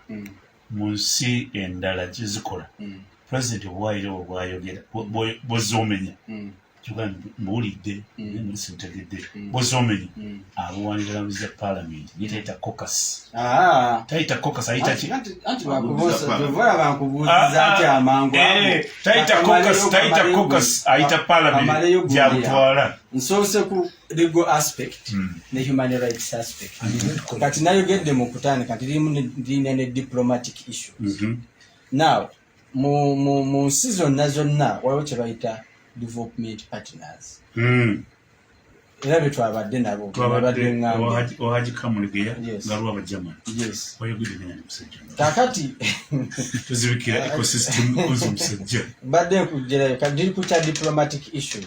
mu nsi endala gyezikola, president obwayirewo bwayogera bwozomenya kyuka mbuwulidde naye muli sibutegedde, bwozomenya abuwanirira za parliament, naye tayita caucus. Ah. Tayita caucus, ayita ki? Anti bakubuuza, bankubuuziza nti amangu ago. Eh, tayita caucus, tayita caucus, ayita parliament. Kamaleyo gundi. Gyabutwala. Nsoose ku legal aspect ne human rights aspect. Kati nayogedde mu kutandika nti lirina ne diplomatic issues. Now mu nsi zonna zonna waliwo kye bayita development partners, era be twabadde nabo. Twabadde babadde ŋŋambye. Ohaji Kamulegeya. Yes. Nga lwabajamani. Yes. Wayogedde naye musajja. Kakati tozibikira ecosystem ozo musajja. Mbadde nkugerayo kati ndiri ku kya diplomatic issue.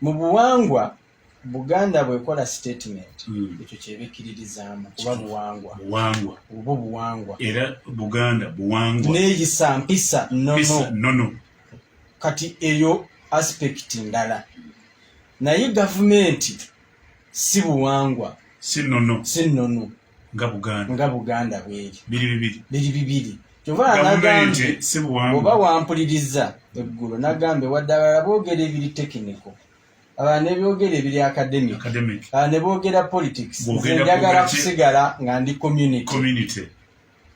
Mu buwangwa, Buganda bwekola statement, ekyo kyebekkiririzaamu kuba buwangwa. Buwangwa. Oba buwangwa. Era Buganda buwangwa. Neeyisa mpisa. Mpisa. Nono. Nono. Kati eyo aspect ndala, naye gavumenti si buwangwa. Si nono. Si nnono. Nga Buganda. Nga Buganda bweri. Biri bibiri. Biri bibiri. Kyova gavumenti nagambye si buwangwa. Oba wampuliriza eggulo, nagambye wadde abalala boogera ebiri technical, abalala ne boogera ebiri academic, academic, abalala ne boogera politics, nze Bw'ogenda njagala kwogera kusigala nga ndi community. Community.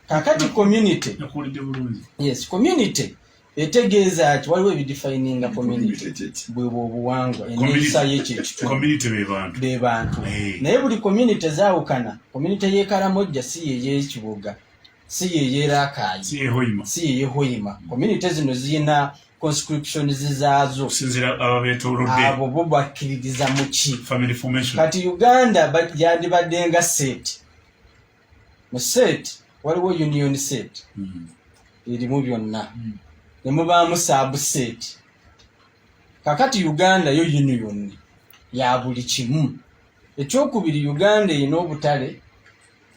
Kakati community, Nakuwulidde bulungi. Yes, community etegeeza ki? Waliwo ebidefininga community. Community kye ki? Bwe obuwangwa, enneeyisa y'ekyo ekitundu. Community be bantu. Be bantu. Eh. Naye buli community zaawukana. Community y'e Karamojja si yeyekibuga, si yeyerakaayi, si yehoima, si yeyehoima. Community zino zirina conscriptions zaazo. Okusinziira ababeetoolodde. Abo bo bakkiririza mu ki? Family formation. Kati Uganda yandibadde nga set. Mu set waliwo union set, erimu byonna, ne mubaamu subset. Kakati Uganda yo union ya buli kimu. Ekyokubiri, Uganda erina obutale,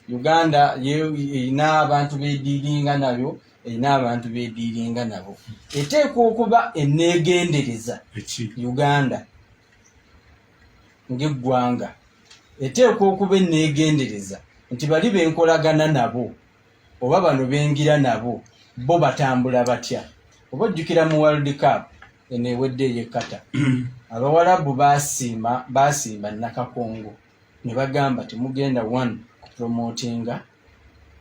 Uganda erina abantu bediiringa nabyo, erina abantu bediiringa nabo. Eteekwa okuba eneegendereza. Eki? Uganda ng'eggwanga eteekwa okuba eneegendereza nti bali benkolagana nabo oba bano bengira nabo bo batambula batya. Oba ojjukira mu World Cup eno ewedde ey'ekkata, Abawalabu basiima Nakakongo ne bagamba temugenda one kupromotinga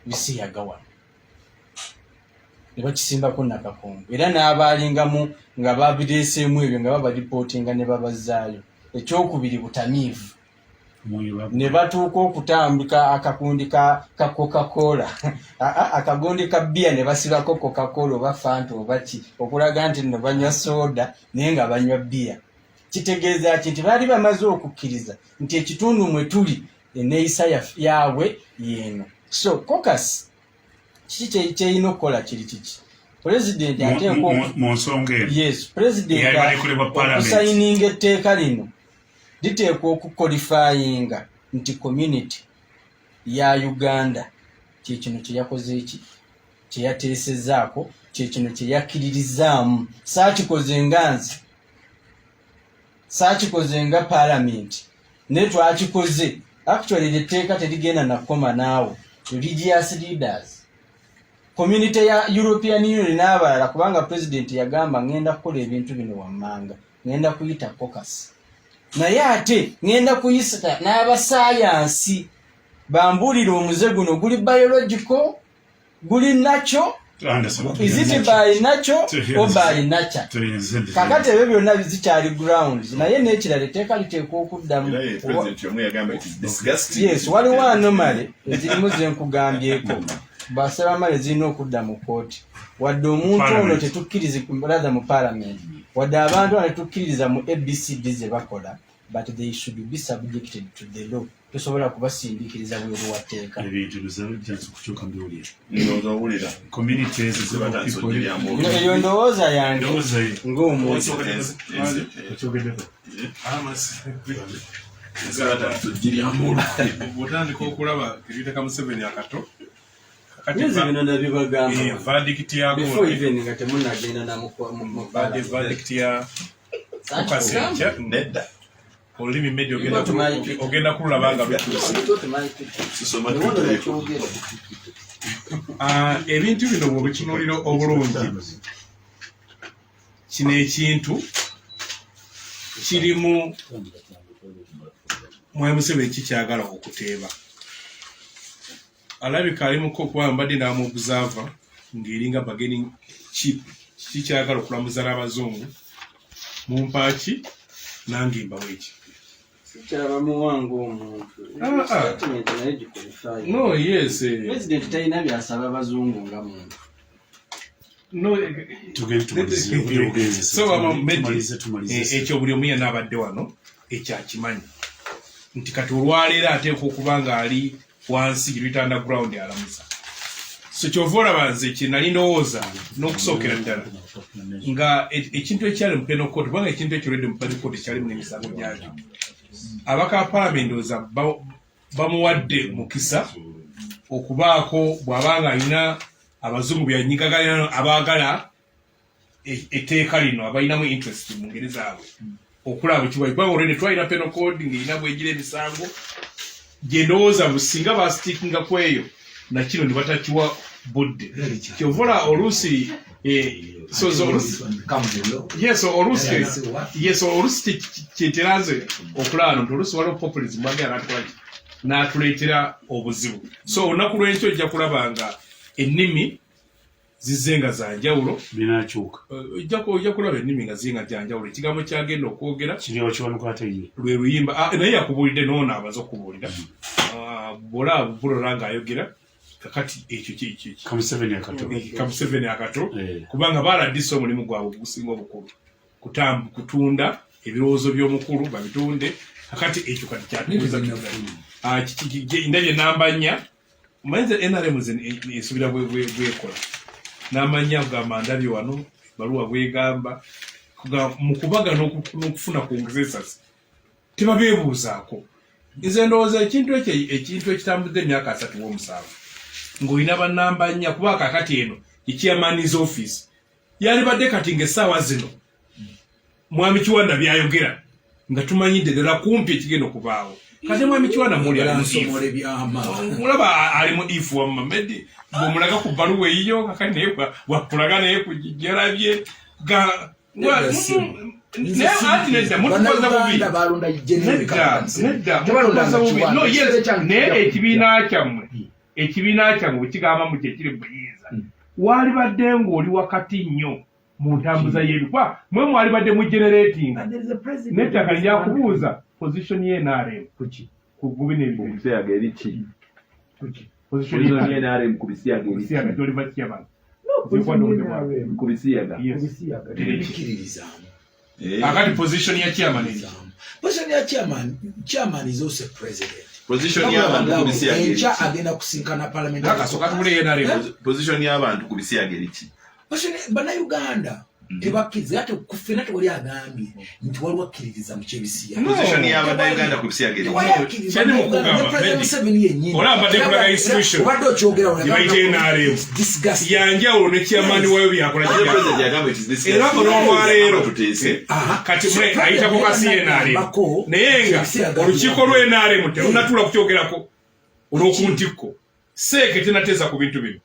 bisiyaga wano, ne bakisimbako Nakakongo, era n'abaalingamu nga babireeseemu ebyo nga babaripootinga ne babazaayo. Ekyokubiri, butamiivu. Ne batuuka okutambika akakundi ka Coca-Cola, akagundi ka bbiya ne basibako Coca-Cola oba Fanta oba ki, okulaga nti nno banywa sooda naye nga banywa bbiya. Kitegeeza ki? Nti baali bamaze okukkiriza nti ekitundu mwe tuli enneeyisa yaabwe yeeno. So caucus kiki kyerina okukola? Kiri kiki? Pulezidenti ateekwa mu nsonga eno. Yes, pulezidenti okusayininga etteeka lino liteekwa okuqualifyinga nti community ya Uganda kyekino kyeyakoze, eki kyeyateesezaako kyekino kyeyakkiririzaamu. Saakikoze nga nze, saakikoze nga paalamenti, naye twakikoze. Actually, etteeka terigenda nakoma naawe religious leaders, community ya European Union n'abalala, kubanga president yagamba, "Ngenda kukola ebintu bino wammanga, ngenda kuyita caucus, naye ate ngenda kuyisa n'abasayansi bambuulire omuze guno guli biological, guli nakyo, is it by nature or by nature?" Kakati ebyo byonna zikyali grounds, naye n'ekirala etteeka liteekwa okuddamu. Yes, waliwo anomaly ezirimu zenkugambyeko basabamale zirina okudda mu kooti, wadde omuntu ono tetukkiriza, rather mu parliament, wadde abantu ano tetukkiririza mu ABCD ze bakola, but they should be subjected to the law. Tosobola kubasindikiriza bweru wa tteeka. Ebintu bizakukyuka mbiwulira. Ndowooza owulira. Communities. Eyo ndowooza yange ng'omuntu. Okyogeddeko. Bwotandika okulaba ebiteeka Museveni akato. Nze bino nabibagamba verdict ya before even nga temunagenda na mu verdict ya caucus ejja. Nedda. Olulimi media ogenda kululaba nga lutuuse. Sisoma. Ah, ebintu bino bw'obitunuulira obulungi, kino ekintu kirimu mwami Museveni kikyagala okuteeba. Alabika alimuko okuba mbadde n'amuobserva ng'eringa bargaining chip, kikyagala okulamuza n'abazungu, mumpaaki nange mbawo eki. Sikyabamuwanga omuntu. Ah, ah. Statement naye giqualify. No, yes. President talina byasaba bazungu nga muntu. No. Tugende tumalize, obudde bugenze. So, Medi, Tumalize, tumalize. Ekyo buli omu yenna abadde wano ekyakimanyi nti kati olwaleero ateekwa okuba ng'ali wansi gye underground alamusa. So kyova olaba nze kye nali ndowooza n'okusookera ddala nga ekintu ekyali mu penal court, kubanga ekintu ekyo olwedde mu penal court kyalimu n'emisango gyakyo, abaka palamenti ndowooza bamuwadde mukisa okubaako bw'aba nga alina abazungu byanyigagana abaagala etteeka lino, abalinamu interest mu ngeri zaabwe okulaba bwekiwa, kubanga olwedde twalina penal code ng'erina bwegira emisango. Gye ndowooza businga bastickinga ku eyo nakino ne batakiwa budde. Kyova olaba oluusi so oluusi yes, oluusi yes, oluusi kyetera nze okulaba nti oluusi waliwo populism agenda natukola ki, n'atuleetera obuzibu. So olunaku lw'enkyo ojja kulaba nga ennimi zizze nga za njawulo. Binakyuka. Ojja kulaba ennimi nga ziri nga gyanjawulo, ekigambo kyagenda okwogera. Kiriwo kiwanuka ate ye. Lwe luyimba. Ah, naye yakubuulidde noono abaze okubuulira. Ah, bw'olaba bulola ng'ayogera kakati ekyo Kamuseveni akato. Kamuseveni akato. Eh. Kubanga baladisa omulimu gwabwe ogusinga obukulu kutunda ebirowoozo by'omukulu babitunde. Kakati ekyo kati kyatuuza. Ah, ndabye namba 4. Omanyi nze NRM nze ensuubira bwekola n'amanya kugamba ndabye wano ebbaluwa bwegamba mu kubaga n'okufuna consensus tebabeebuuzaako. Nze ndowooza ekintu ekyo, ekintu ekitambudde emyaka 37 ng'olina bannamba 4, kuba kakati eno echairman's office yalibadde kati ng'essaawa zino mwami Kiwanda byayogera nga tumanyidde ddala kumpi ekigenda okubaawo. Kati mwami Kiwanda muli ali mu if. Nsomole byama. Mulaba ali mu if. Wamma Medi bwomulaga ku bbaluwa eyiyo kakati naye bwakulaga naye kugyerabye ga Nedda, si. Naye anti nedda, mutukoza bubi. Bannayuganda balonda General Nedda. Kampani. Nedda. Tebalondanga Mutukoza bubi. Kiwanda. No, yes, Ekitebe kyange naye kijja ekibiina kyammwe bwe kigamba mu kyekiri buyinza, waalibadde ng'oli wakati nnyo mu ntambuza y'ebikwa mwe mwalibadde mu generating. And there is a president. N'ettaka lyakubuuza position ye NRM. Kuki? Ku bino ebibiri. Kubisiyaga eri ki? Kuki? Position ya NRM ku bisiyaga eri Kubisiyaga ki? gy'oli vice chairman. Position ya NRM Ku bisiyaga. Yes. ku bisiyaga Tebikiririzaamu. Eh, Akati position ya chairman eri. Position ya chairman, chairman is also president. Position y'abantu ku bisiyaga eri Enkya ki? agenda kusinkana parliament. Nakasooka tubule NRM. Position y'abantu ku bisiyaga eri ki? Position bannayuganda tebakkiriza, ate ku ffenna tewali agambye nti waliwo akkiririza mu kyebisiyaga. Position y'abannayuganda ku bisiyaga eri ki? Tewali akkiririza. Kyali mu Bannayuganda, kugamba, ne President Medi. Museveni yennyini. Olaba mbadde kulaga institution. Obadde okyogera Gye bayita NRM. Disgusting. Yanjawulo ne chairman waayo byakola Ate kijja. president yagamba it is this Era olwaleero. tuteese. Aha. Kati So mwe ayitako ka CNRM. Bako, Naye nga ebisiyaga olukiiko lwa NRM terunatuula kukyogerako olw'oku ntikko. Seeke tenateesa ku bintu bino.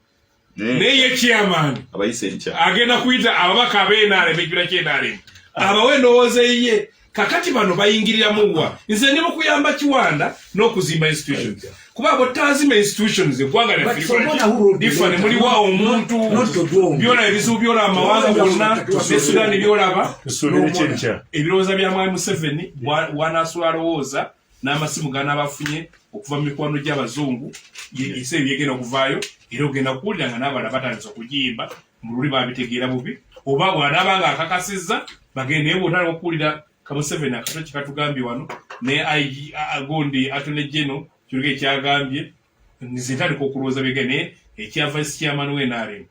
Naye ye chairman Abayise enkya. Agenda kuyita ababaka ab'NRM, ekibiina ky'NRM, abawe endowooza eyiye. Kakati bano bayingiriramu wa? Nze ndi mu kuyamba Kiwanda n'okuzimba institutions, kuba abo tazimba institutions eggwanga But someone who wrote the lifa ne letter, muliwa omuntu not Odwong. byolaba ebizibu byolaba amawanga gonna ne Sudaani byolaba. Tusuubire kyenkya. Ebirowooza bya mwami Museveni bw'anaasula alowooza n'amasimu g'anaabafunye okuva mu mikwano gy'abazungu, ebiseera byegenda okuvaayo, era ogenda kuwulira nga n'abalala batandise okugiyimba mu luli babitegeera bubi, oba bw'anaaba nga akakasizza bagende. Naye bw'otandika okuwulira ka Museveni akato kikatugambye wano ne IG gundi Attorney General kiruga ekyagambye, nze ntandika okulowooza byegenda. Naye ekya vice chairman w'NRM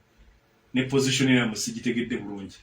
ne position yamu sigitegedde bulungi.